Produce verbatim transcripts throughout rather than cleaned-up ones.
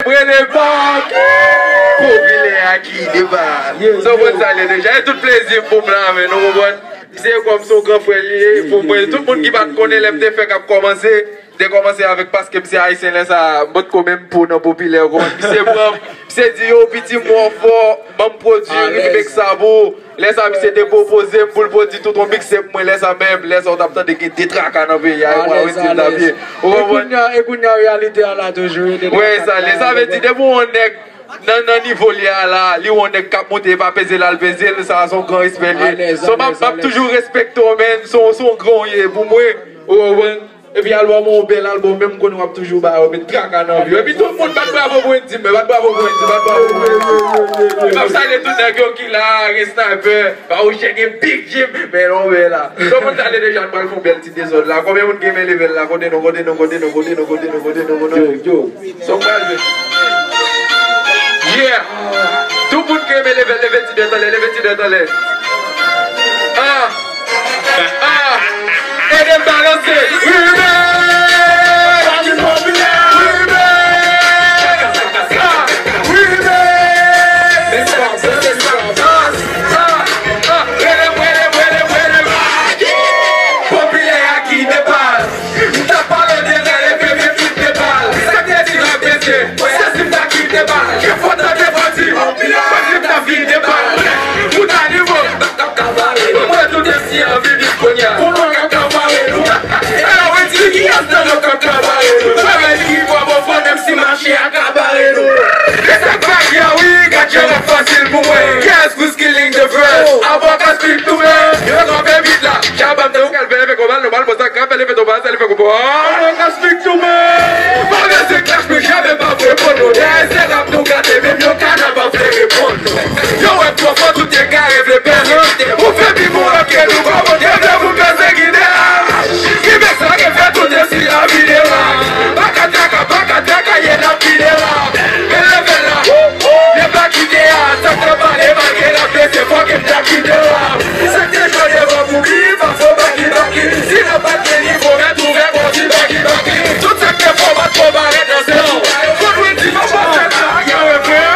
Premye pa. Popilè a ki depa. Sa w konn sa l ye deja. E tout plezi m pou m la, men, ou konprann? Misye kòm se yon gran frè li ye pou mwen. Tout moun ki pa t konnen lè m te fèk ap kòmanse, m te kòmanse avèk paske misye ayisyen lè sa, m potko menm po nan popilè, ou konprann? Misye pran m, misye di, yo, piti m wè w fò, ban m pwodui remix sa pou ou. Lè sa, misye te pwopoze m pou l pwodui tout yon mixtape mwen. Lè sa menm, lè sa w t ap tande gen de traka nan peyi a, e mwen, Wendyy Xavier. Ou konprann? E kounye a, e kounye a, reyalite a la toujou, e de traka. Wè, sa, lè sa vle di, depi w yon nèg nan, nan nivo li a la, li wè yon nèg k ap monte, e pa peze l al peze l, sa, se yon gran respè li ye. So, m ap, m ap toujou respekte w, men, se yon, se yon gran w ye pou mwen. Ou konprann? Epi albòm ou, bèl albòm, menm konnen w ap toujou ba yo, met traka nan vi yo. Epi tout moun bat bravo pou Wendyy, men bat bravo pou Wendyy, bat bravo pou Wendyy. E m ap salye tout nèg yo ki la, gen Sniper, Farouche, gen Big Jim, men non, men la. Tout moun salye deja, n pral fè yon bèl ti dezòd la. Konbyen moun ki renmen level la? Kote nou, kote nou, kote nou, kote nou, kote nou, kote nou, kote nou? Yo, yo. Sa w pral fè? Yeah! Tout moun ki renmen level, leve ti dwèt anlè, leve ti dwèt anlè. Ah! Ah! Ede m balanse! Remix! Remix! Ah! Remix! Ah! Ah! Rele m, rele m, rele m, rele m! Popilè a ki depa l. M t ap pale de rèl epi m fin depa l. Sa k te di rap mesye? Se si m ta kite bal. Gen fòt nan defanti. Mwen si m ta vide bal. Bout a nivo. Mwen tout si anvi viv kounye a. Pou mwen k ap travay nou. E la w di kiyès nan nou k ap travay nou? Mwen redi ki kwa bon fò menm si mache a ka bare nou. E sa k pa gen wi, gad jan rap fasil pou mwen. Kiyès Killing the verse. Avan ka speak to me. Yo kanpe bit la. Jabam te ou kal fè efè konbal, nòmal, bon sa kanpe efè konbal, sa li fè konbal. Avan ka speak to me. Pa vle se clash, men jamè pa vle pran nou. Dèyè se rap nou gate, menm yon kana pa vle reponn nou. Yo wè twò fò, tout te kare vle pèse. Ou fè pi bon rap ke nou, kòman te vle pou pèse ki de a. Ki fè sa ke fè tout de si la vide la. Baka traka, baka traka, ye la vide la. Men level la. Ye pa kite a, sa k nan pale, malgre l ap blese, fòk m ta kite w ap. Sa k te jwe devan pou ki, pa fò baki baki. Si nan pa t gen nivo, mèt ouvè kò di baki baki. Tout sa k te fò, pa t fò parèt nan sezon. Fò nou di, pa fò fè sa, gen refren.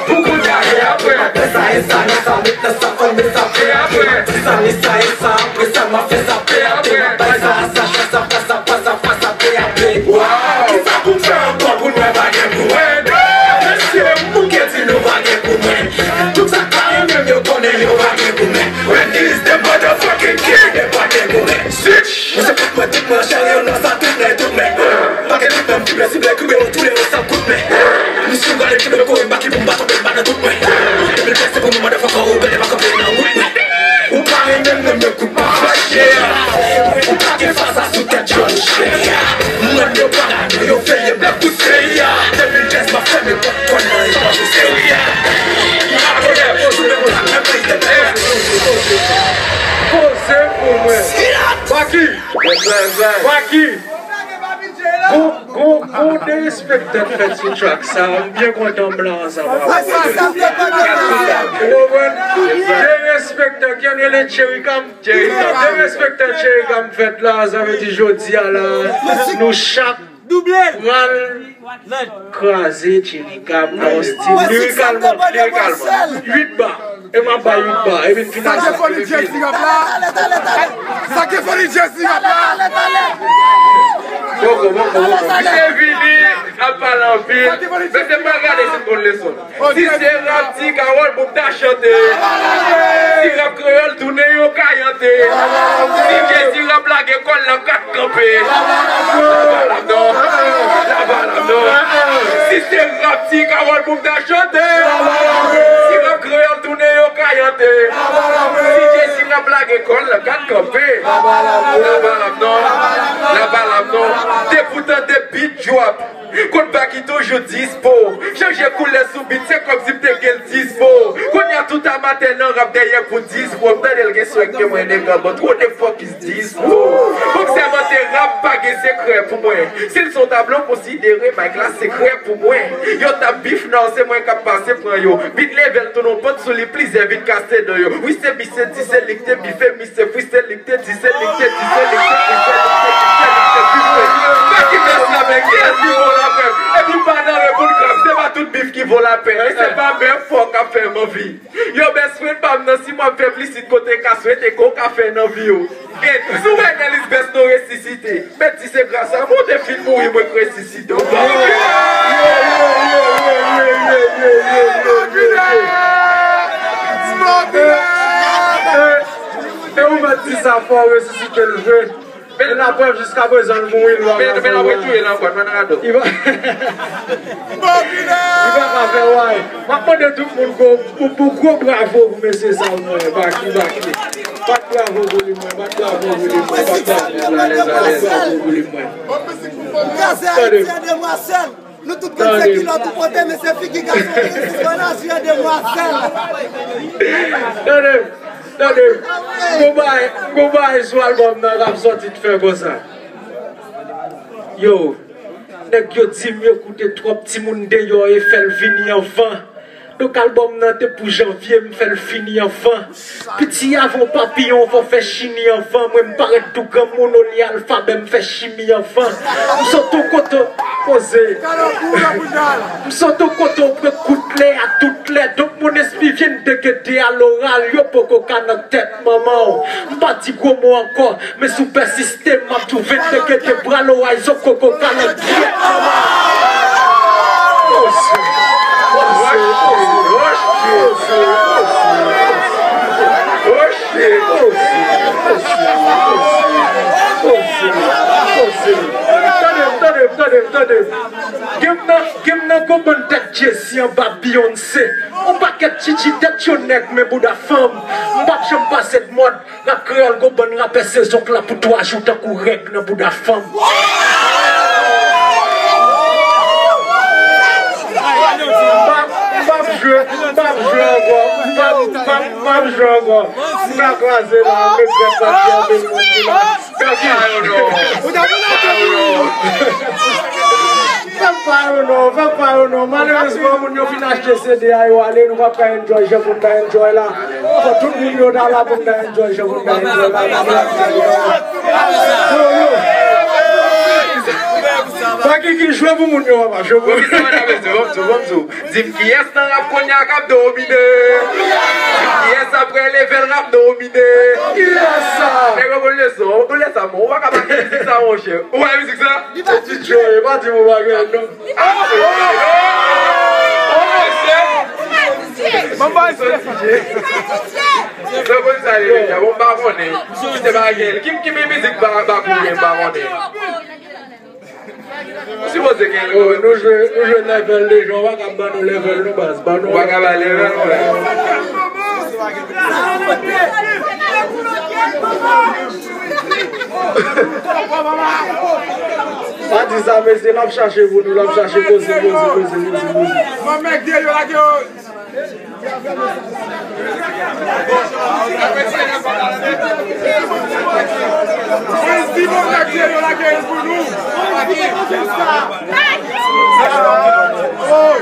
Pou kounye a, e apre. Apre sa, e sa, nan sa, met nan sa, fò n met sa, apre, apre. Sa, e sa, e sa, apre sa, m ap fè sa, apre, apre. Sa, sa, sa, sa, sa, sa, sa, sa, sa, sa, apre, apre. Kisa pou m fè ankò pou n wè pa gen pou mwen? Mesye, m bouke di nou pa gen pou mwen. Tout sa k pa renmen m, yo konnen yo pa gen pou mwen. Wendyy is the motherfucking king, e pa gen pou mwen. Switch! Mwen se tout mwen, tout mwen, cheri, yo nan sa, tout mwen, tout mwen. Pa gen tout mwen, m sible, sible, kribe, yo toule, yo san kout men. Misyon gade, ki mwen kore, m pa ki pou m pa tonbe, m pa nan tout mwen. Depi l blese pou mwen, motherfucker, ou bèl, e pa kanpe nan wout mwen. Ou pa renmen m, menm yon kout pa fache. Ou pa gen faza sou tèt John Cherry. Mwen yo parano, yo veye blòk tout seri a. Depi l blese, m ap fèmen pòt kòn nan echanj seri a. Poze pou mwen. Silans! Baki! Baki! Gon, gon, gon derespektan k fèt sou track sa, m byen kontan m la ansanm avè w. Ou konprann? Derespektan, ki ann rele Cherry Cam? Derespektan Cherry Cam fèt la, sa vle di jodi a la, nou chak pral kraze Cherry Cam nan yon stil lirikalman, lirikalman. Uit ba. E m ap bay uit ba. E vin final sa. Sa ke fò li Jazzy rap la? Sa ke fò li Jazzy rap la? Poko, poko, poko. Misye vini, ap pale anpil. Mesye, pa gade si l konn leson. Si se rap Ti Kawòl pou m ta chante. Si rap kreyòl tounen yon kayante. Si Jezi rap lage kò l nan kat kanpe. Labalab non. Labalab non. Si se rap Ti Kawòl pou m ta chante. Si rap kreyòl tounen yon kayante. Si Jezi rap lage kò l nan kat kanpe. Labalab non. Labalab non. Te pou tande beat drop. Kot Baky toujou dispo. Chanje koulè sou beat, se kòmsi m te gen l dispo. Kounye a tout amatè nan rap dèyè pou dispo. M tande l gen swag ke mwen nèg an, but who the fuck is dispo? Bòksè mante rap pa gen sekrè pou mwen. Si l son tablo, konsidere mic la sekrè pou mwen. Yo t ap beef, non, se mwen k ap pase pran yo. Beat level, tounen yon pant sou li, plizyè vin kase dan yo. Wi, se misye di se li k te bife, misye freestyle li k te di, se li k te di, se li k te di, se li k te di, se li k te di, se li k te di. Baky best la, Men kiyès ki vo lapèn? Epi m pa nan reponn krab, se pa tout bif ki vo lapèn. E se pa menm fò k ap fè m anvi. Yo, best friend pa m nan, si m ap fè plis it kote ka swete ko ka fè nan vi w. E si w wè Nelis Best nou resisite, men di se gras a mwen w te fin mouri, mwen k resisite w. E ou mèt di sa fò, w resisite l vre. Men laprèv jiskaprezan l mouri, l pa ka fè wè. Li pa, li pa ka fè wè. M ap mande tout moun gwo, pou, pou gwo bravo pou mesye sa, mwen. Baki, baki. Bat bravo pou li, mwen. Bat bravo pou li, mwen. Bat bravo pou li, mwen. Bat bravo pou li, mwen. Tande. Nou tout konn se kilòt ou pote, men se figi gason ki sispann an jwe demwazèl. Tande, tande. Gon bagay, gon bagay sou albòm nan k ap sòti t fè konsa. Yo, nèg yo di m yo koute twòp timoun deyò e fè l vini anvan. Donk albòm nan te pou janvye, m fè l fini anvan. Piti avan w papiyon, fò fè chini anvan. Mwen m parèt tou granmoun olye alfabè, m fè chimi anvan. M sot yon kote poze. M sot yon kote w pran kout lè a tout lè. Donk mon esprit vient de guetter à l'oral, yo poko ka nan tèt manman w. M pa di gwo mo ankò, men si w pèsiste, m ap twouve n te kete bra loray zo koko kalandyè. Tande m, tande m, tande m, tande m. Gen m nan, gen m nan gon bann tèt Jezi anba Beyoncé. On pakèt tchitchi tèt yo nèg men bouda fanm. M p ap janm pase d mòd. Rap kreyòl gon bann rapè se zonk la pou twa jou tankou règ nan bouda fanm. M p ap, m p ap jwe, m p ap jwe ankò, m p ap, m p ap, m p ap jwe ankò. M ka kraze la, m regrèt sa, gen anpil moun ki la. Fè m pa yo non, fè m pa yo non. Malerezman, moun yo fin achte C D a, yo ale, nou p ap ka enjoy jan pou n ta enjoy la. Fò tout moun yo ta la pou n ta enjoy jan pou n ta enjoy la. Yo, yo. Pa ki, ki jwe pou moun yo, papa, jwe pou moun yo. Di m kiyès nan rap kounye a k ap domine. Di m kiyès apre level rap domine. Kiyès sa? Nèg yo konn leson, yo konn leson, bon, ou pa ka pa gen mizik sa, monchè. Ou wè mizik sa? Li pa di Joe, pa di mwen pa gen non. Manman se D J. Mwen konn sa li deja, bon, m pa konnen. Kite bagay, ki, ki mizik ba, ba konnen, m pa konnen. Ou sipoze gen. Oh, nou jwe, nou jwe level deja, ou pa ka ban nou level nou, baz. Ban nou. Ou pa ka ba level nou, baz. Pa di sa, mesye, l ap chache pou nou, l ap chache koze, koze, koze, koze, koze. Mwen mèg de yo lage yo. Prince di bon nèg se yo lage pou nou. Oh.